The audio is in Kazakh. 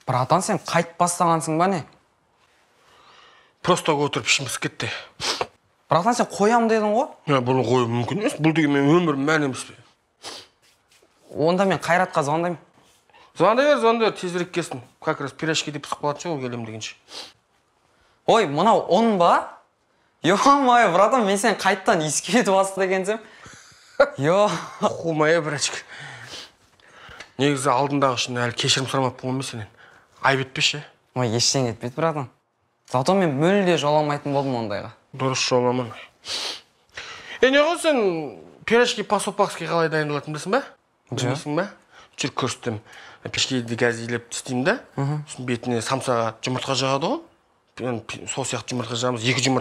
Братан, сен қайтып бастағансың ба, не? Просто отырып ішім пысып кетті. Братан, сен қоям дедің ғой. Я, бұны қою мүмкін емес. Бұл деген менің өмірім мәні емес пе? Онда мен Қайратқа звондаймын. Звондай бер, звондай бер, тезірек келсін. Как раз пирожки деп пысып қалатын шығар ол келем дегенше. Ой, мынау ұн ба? Ё-моё, братан, мен сені қайттан иіскетіп басты екенсің. Ё. Қумай, братчик. Негізі алдындағы үшін әлі кешірім сұрамаппын ғой мен сенен. Айып етпеші. Ой, ештеңе етпейді, братан. Зато мен мүлде жоламайтын болдым ондайға. Дұрыс, жоламан. Е, не ғой, сен пирожки по-сопақски қалай дайындалатынын білесің ба? Жоқ. Білмейсің ба? Жүр, көрсетемін. Пирожкиді газилеп істеймін да. Сосын бетіне самсаға жұмыртқа жағады ғой. Сол сияқты жұмыртқа жағамыз, екі жұмыртқа.